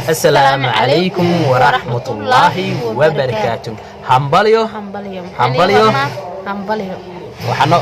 Assalaamu calaykum waraxmatullaahi wabarakaatu. Hambalyo. Hambalyo. Hambalyo. Hambalyo. Waxaano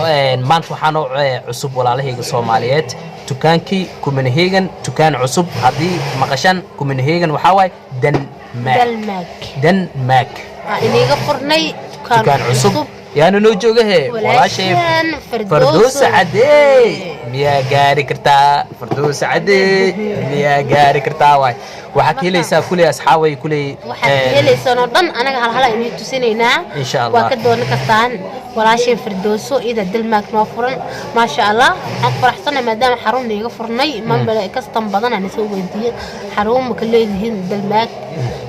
maanta waxaanoo cusub, walaalahayga Soomaaliyeed, dukaankii Copenhagen. Dukaan cusub haddii maqashaan Copenhagen, waxaa waaye Denmark. Denmark. Denmark. Aa iniga furnay dukaan. Dukaan cusub yaanu noo joogahe walaashay walaashan Fardowsa Cadey. Miyaa gaari kartaa, Fardowsa Cadey? Miyaa gaari kartaa? Waay, waxaa ka helaysaa kuley, asxaabay, kuley. Waxaad ka helaysaan oo dhan anaga halhala inii tusinaynaa. Insha Allah. Waa ka doonan kartaan walaashay Firdowso ida Denmark noo furan. Maasha Allah, waxaan ku faraxsanahay maadaama xarun niiga furnay. Mambale custom badan aan soo weydiiyey xarun ma ka leedihiin Denmark.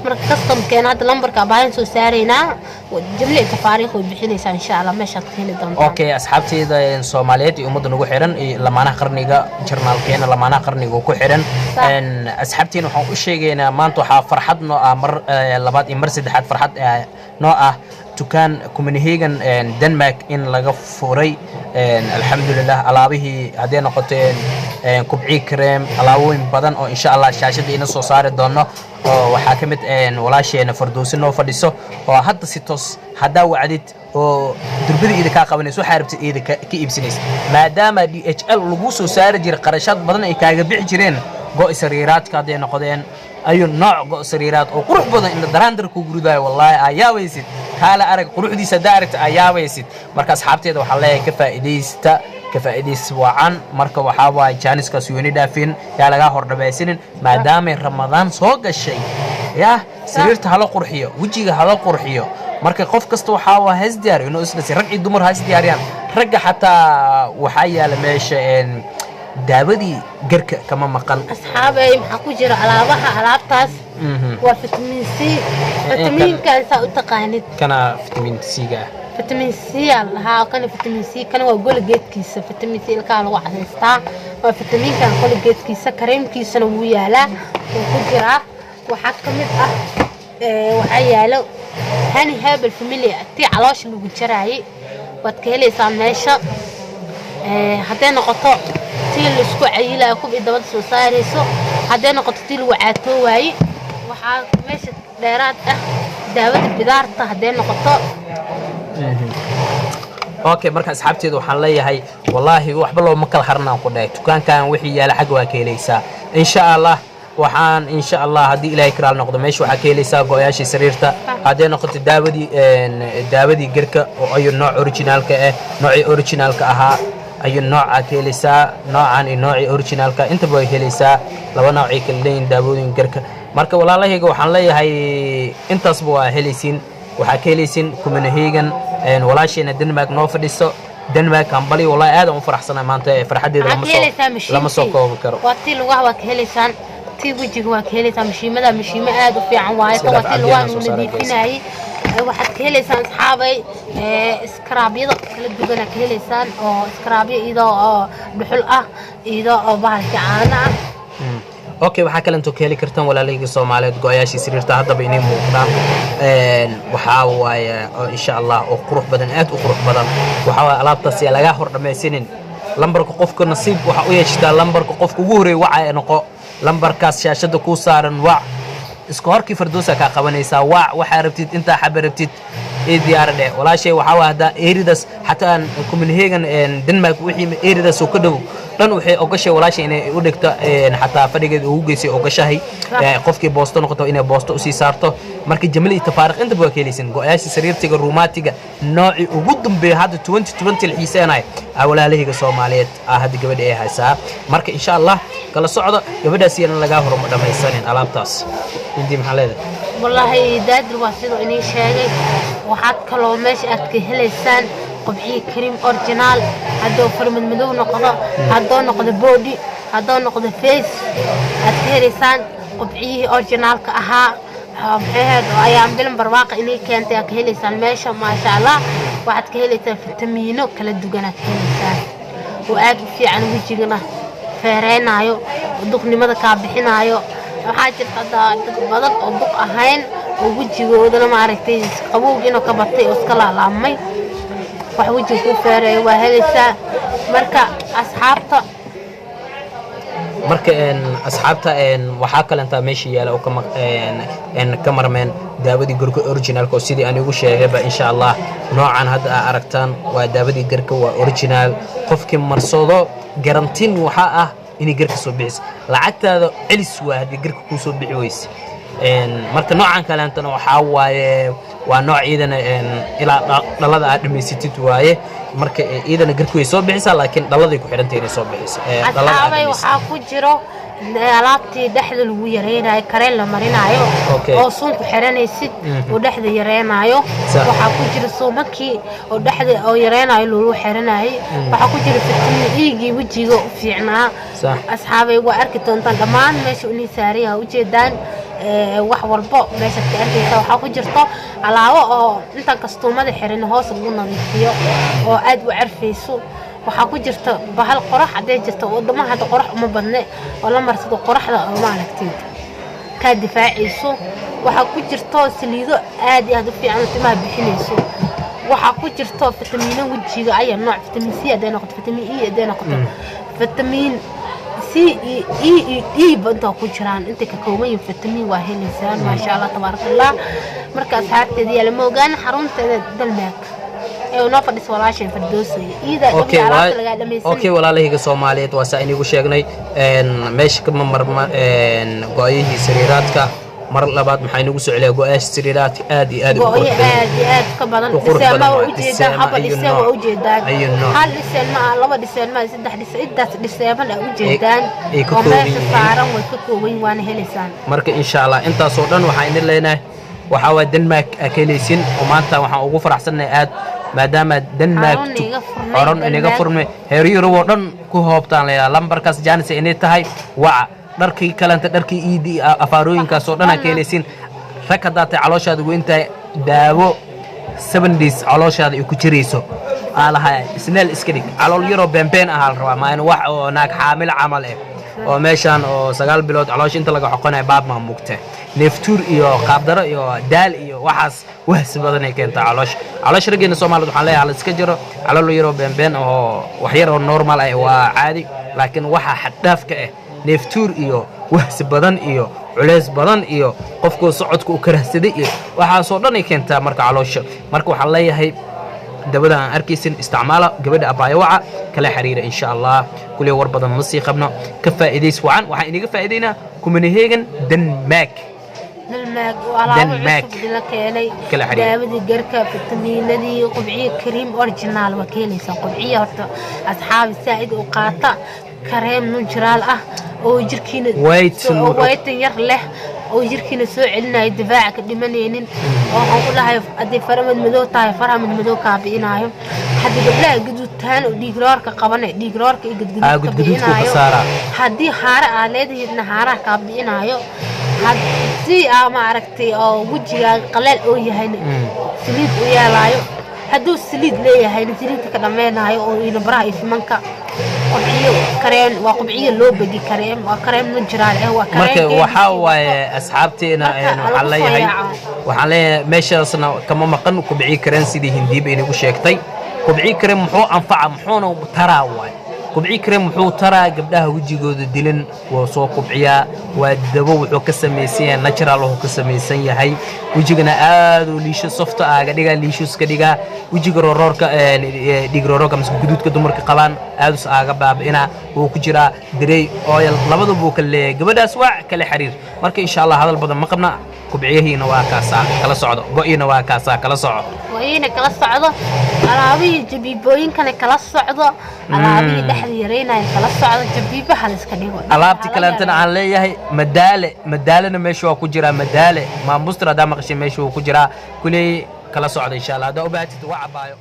Marka customkeena hadda lambarka abaayan soo saaraynaa, jumle iyo tafaariikh way bixinaysaa, insha Allah meeshaad ka heli doontaan. Okay, asxaabteyda Soomaaliyeed iyo ummadda nagu xiran iyo Lamaanaha Qarniga, jarnaalkeena Lamaanaha Qarniga ku xiran. Asxaabteena waxaan u sheegaynaa, maanta waxaa farxad noo ah mar labaad iyo mar saddexaad farxad noo ah dukaan Copenhagen, Denmark in laga furay. Alxamdulilah, alaabihii hadday noqoteen kubci cream, alaabooyin badan oo insha Allah shaashadda ina soo saari doono, oo waxaa ka mid walaasheena Fardowsi noo fadhiso, oo hadda si toos haddaa wacdid oo durbada iida kaa qabanayso, waxaa rabtid iida ka iibsanaysa, maadaama DHL lagu soo saari jiray, qarashaad badan ay kaaga bixi jireen. Go' sariiraadka hadday noqdeen, ayuu nooc go' sariiraad oo qurux badan in la daraandar kugu ridaayo, wallaahi aa yaabaysid. Kaala arag quruxdiisa, haddaa aragta aa yaabaysid. Marka asxaabteeda waxaa leeyahay, ka faa'iidaysta, ka faa'iidays wacan. Marka waxaa waaye, jaaniskaas yooni dhaafin, yaa lagaa hor dhamaysanin, maadaamay Ramadaan soo gashay. Yah, sariirta hala qurxiyo, wejiga hala qurxiyo. Marka qof kasta waxaa waa has diyaariyo inuu isdhasay, rag iyo dumar has diyaariyaan. Ragga xataa waxaa yaala meesha daawadii garka kama maqan. Asxaabey, maxaa ku jira alaabaha alaabtaas? Waa vitamin C, fitamiinkan saa u taqaanid. Kana vitamin C-ga ah. Vitamin C aa la dhahaa kana, vitamin C kana waa goligeedkiisa. Vitamin C ilkaha lagu cadaystaa, waa fitamiinkan goligeedkiisa. Kareemkiisana wuu yaalaa, wuu ku jiraa. Waxaa ka mid ah waxaa yaalo Hani Herbal Family, tii caloosha lagu jaraayay, waad ka helaysaa meesha. Hadday noqoto tii laisku cayilayo, kubii dabada soo saarayso, hadday noqoto tii lagu caatoowaayey, waxaa meesha dheeraad ah daawada bidaarta hadday noqoto. Okay, marka asxaabteeda waxaan leeyahay, wallaahi waxba looma kala haranaan ku dhahay. Dukaankan wixii yaala xagga waa ka helaysaa, insha Allah. Waxaan insha Allah, haddii Ilaahay karaal noqdo, meesha waxaa ka helaysaa go-yaashii sariirta, hadday noqoto daawadii daawadii gerka oo ayu nooc originaalka ah, noocii originaalka ahaa ayuu noocaa ka helaysaa. Noocan iyo noocii originaalka intaba way helaysaa, laba noocay kala leeyihin daawooyin gerka. Marka walaalahayga waxaan leeyahay, intaasba waa helaysiin, waxaa ka helaysiin Copenhagen, walaasheena Denmark noo fadhiso. Denmark hambali, wallahi aad aan u faraxsanahay maanta, farxaddeeda waxaad lama ka soo helaysaa lama soo mashiintii. koobi karo. Waa tii lugaha waa ka helaysaan, tii wejiga waa ka helaysaa. Mashiimada mashiimo aad u fiican waaye. Tan waa tii lugaha Cabdiyana lagu soo saaray. nadiifinayay. Waxaad ka helaysaan, asxaabay, scrubyada kala duwanaa ka helaysaan, oo scrubyo iyadoo oo dhuxul ah, iyadoo oo bahalka caano ah. Okay, waxaa kalentoo ka heli kartaan, walaalahayga Soomaaliyeed, go-ayaashii sariirta haddaba inay muuqdaan. Waxaa waaye oo insha Allah oo qurux badan, aad u qurux badan. Waxaa waaye, alaabtaas yaa lagaa hor dhammaysanin. Lambarka qofka nasiib waxaa u yeeshataa lambarka qofka ugu horreeya waca ee noqo. Lambarkaas shaashadda kuu saaran wac, isku horkii Fardoosa kaa qabanaysaa. Wac, waxaa rabtid, intaa xaba rabtid ii diyaara dheh walaashay. Waxaa waa haddaa eridaas xataa Copenhagen, Denmark, wixii eridaas oo ka dhow dhan waxay ogashay walaashay inay u dhigto, xataa fadhigeeda ugu geysay ogashahay. Qofkii boosto noqoto inay boosto usii saarto. Marka jamil iyo tafaariq intaba waa ka helaysan. Go-yaasha sariirtiga ruumaatiga noocii ugu dambeeya hadda 2020 la xiiseenayo aa walaalahayga Soomaaliyeed aa hadda gabadha ay haysaa. Marka insha Allah kala socdo gabadhaas, iyana lagaa horuma dhammaysanin alaabtaas. Intii maxaa leedahay? Wallaahi daadir, waa siduu inii sheegay. Waxaad kaloo meesha aad ka helaysaan qobciyi cream original, hadduu farmad madow noqdo, hadduu noqdo body, hadduu noqdo face, aad ka helaysaan qobciyihii originaalka ahaa. Maxay ahayd oo ayaan bilan barwaaqa inii keentay aad ka helaysaan meesha, maasha Allah. Waxaad ka helaysaan fitamiino kala duwan aad ka helaysaan oo aad u fiican, wejigana feereenaayo oo duqnimada kaa bixinaayo. Waxaa jirta hadda dad badan oo duq ahayn oo wejigoodana maaragtay qabowg inuu ka batay oo iska laalaamay. Wax wejiga kuu feereeyo waa helaysaa. Marka asxaabta Marka asxaabta, waxaa kalentaa meesha yaala oo ka marmeen daawadii garka originalka, oo sidii aan igu sheegayba, insha Allah, noocan hadda aa aragtaan waa daawadii garka, waa original. Qofkii marsado garantin waxaa ah inay garka soo bixiso, lacagtaada celis waa haddii garka kuu soo bixi weyse. Marka noocan kaleentana waxaa waaye, waa nooc iidana ilaa dhalada aad dhamaysatid waaye. Marka iidana garki way soo bixisaa, laakiin dhaladay ku xidhantay inay soo bixiso. Dhalada aad Asxaabay, dhamaysid. Waxaa ku jiro alaabtii dhexda lagu yareynayo, kareen la marinayo oo suunku xiranaysid oo dhexda yareynayo. Waxaa ku jira suumakii oo dhexda oo yareynayo lagu xiranayay. Waxaa ku jira fitamiin E-gii wejiga u fiicnaa. Asxaabay, waa arki doontaan dhammaan meesha inay saaran yahay, ujeedaan wax walbo meeshaad ka arkaysa. Waxaa ku jirto alaabo oo intaan kastuumada xirin hoos lagu nadiifiyo oo aad u carfayso. Waxaa ku jirta bahal qorax hadday jirto, wadamaha hadda qorax uma badne, oo la marsado qoraxda oo maaragtay kaa difaacayso. Waxaa ku jirto saliido aad iyo aad u fiican oo timaha bixinayso. Waxaa ku jirto fitamiino wejiga aya nooc, fitamiin C hadday noqoto, fitamiin E hadday noqoto, fitamiin C iyo E iyo D ba intaa ku jiraan, intay ka kooban yihiin fitamiin waa helaysaan. Maasha Allah, tabaaraka Allah. Marka asxaabteeda, yaa lama ogaan xarunteeda Dalmaak ee noo fadhisa walaashay Fardoosay iida alaabta lagaa dhamaysan. Okay, walaalahayga Soomaaliyeed, waa saa inigu sheegnay, meesha kama marma go-yihii sariiraadka. Mar labaad maxaa inagu soo celiyaa? Go-yaasha sariiraadka aad iyo aad u go-yo qurux badan. Aad iyo aad ka badan. U qurux dhiseen badan ma waa. ujeedaan Dhiseema haba ayu dhiseen nooc. Waa ujeedaan. Ayu nooc. Hal dhiseen ma aha, laba dhiseen ma aha, saddex dhiseen, intaas dhiseeman aa ujeedaan ay ka oo kooban meesha yihiin. saaran way ka kooban yihiin, waana helaysaan. Marka insha Allah intaasoo dhan waxaa idin leenahay, waxaa waa Denmark aa ka helaysin, oo maanta waxaan ugu faraxsannahay aad maadaama Denmark Xarun inaga furmay, xarun inaga Denmark. furmay, heer Yurub oo dhan ku hoobtaan leeyahay. Lambarkaas jaanis inay tahay waca. Dharkii kalenta, dharkii iidi, afaarooyinkaas oo dhan aa ka helaysin. Rag haddaad tahay, calooshaada weyn tahay, daawo 7 days calooshaada ay ku jirayso aa lahaa, isneel iska dhig. Calool yaroo beenbeen ahaa la rabaa, maa wax oo naag xaamil camal eh oo meeshaan oo 9 bilood caloosha inta laga xoqonayo baab maa mugta. Neeftuur iyo qaabdaro iyo daal iyo waxaas wahsi badan ay keentaa caloosha. Caloosha raggeena Soomaaliyeed waxaan leeyahay, la iska jiro. Calool yaroo beenbeen oo wax yar oo normal ah waa caadi, laakiin waxa xaddhaafka ah, neeftuur iyo wahsi badan iyo culays badan iyo qofkuu socodka u karahsaday iyo waxaasoo dhan ay keentaa marka caloosha. Marka waxaan leeyahay, dabada aan arkaysin isticmaala, gabadha abaayo waca, kala xiriira insha Allah. Kuley war badan ma sii qabno. Ka faa'iidays wacan. Waxaan inaga faa'iidaynaa Copenhagen, Denmark. Denmark oo alaabo Denmark. cusub la keenay. Kala xiriir. Daawadii garka, fitamiinadii, qubciyo kareem original waa ka helaysaa. Qubciya horta asxaabi saa'id u qaata, kareem natural ah oo jirkiina Whiten whiten yar leh oo jirkiina soo celinayo, difaaca ka dhimanaynin, oo waxaan ku dhahay haddii fara madmadow tahay, faraha madmadow kaa bi'inaayo, haddii gabdhaha gaduudtaan oo dhiigroorka qabana, dhiigroorka iyo gadgaduudka Gadgaduudka ka bi'inaayo, saaraa. Haddii haare aad leedahidna, haaraha kaa bi'inaayo, haddii aa maaragtay oo wejigaaga qaleel oo yahayna, saliid u yeelaayo, hadduu saliid leeyahayna, saliidka ka dhammeynaayo oo inabaraha iyo fimanka. Qubciyo kareem waa qubciyo loo begi kareem, waa kareem natural eh, waa Marka kareem waxaa ABC waaye asxaabteena, Marka waxaan lagu soo leeyahay yaaco. Waxaan leeyahay meeshaasna kama maqan kubciyi kareen, sidii Hindiiba inagu sheegtay. Kubciyi kareen muxuu anfaca, muxuuna taraa waay? Kubciyi kareen muxuu taraa? Gabdhaha wejigooda dilan waa soo kubciyaa. Waa dabo wuxuu ka samaysan yahay natural, wuxuu ka samaysan yahay wejigana aad uu liisho softa aaga dhigaa, liishus ka dhigaa wejiga. Rooroorka, dhiig rooroorka mise guduudka dumarka qabaan aadus aaga baabi'inaa. Wuu ku jiraa dry oil, labaduba wuu kala leeyahay. Gabadhaas waa kala xiriir. Marka insha Allah hadal badan ma qabna. Kubciyahiina waa kaasaa, kala socdo. Go'iina waa kaasaa, kala soco. Go'iina kala socdo, alaabihii jabiibooyinkana kala socdo, alaabihii dhexda yareynaya kala socdo, jabiibaha la iska dhigo. Alaabti kaleentana aan leeyahay madaale, madaalena meesha waa ku jiraa. Madaale maamustar haddaa maqashay, meesha wuu ku jiraa. Kuley kala socda insha Allah. Haddaa u baahatid waa cabaayo.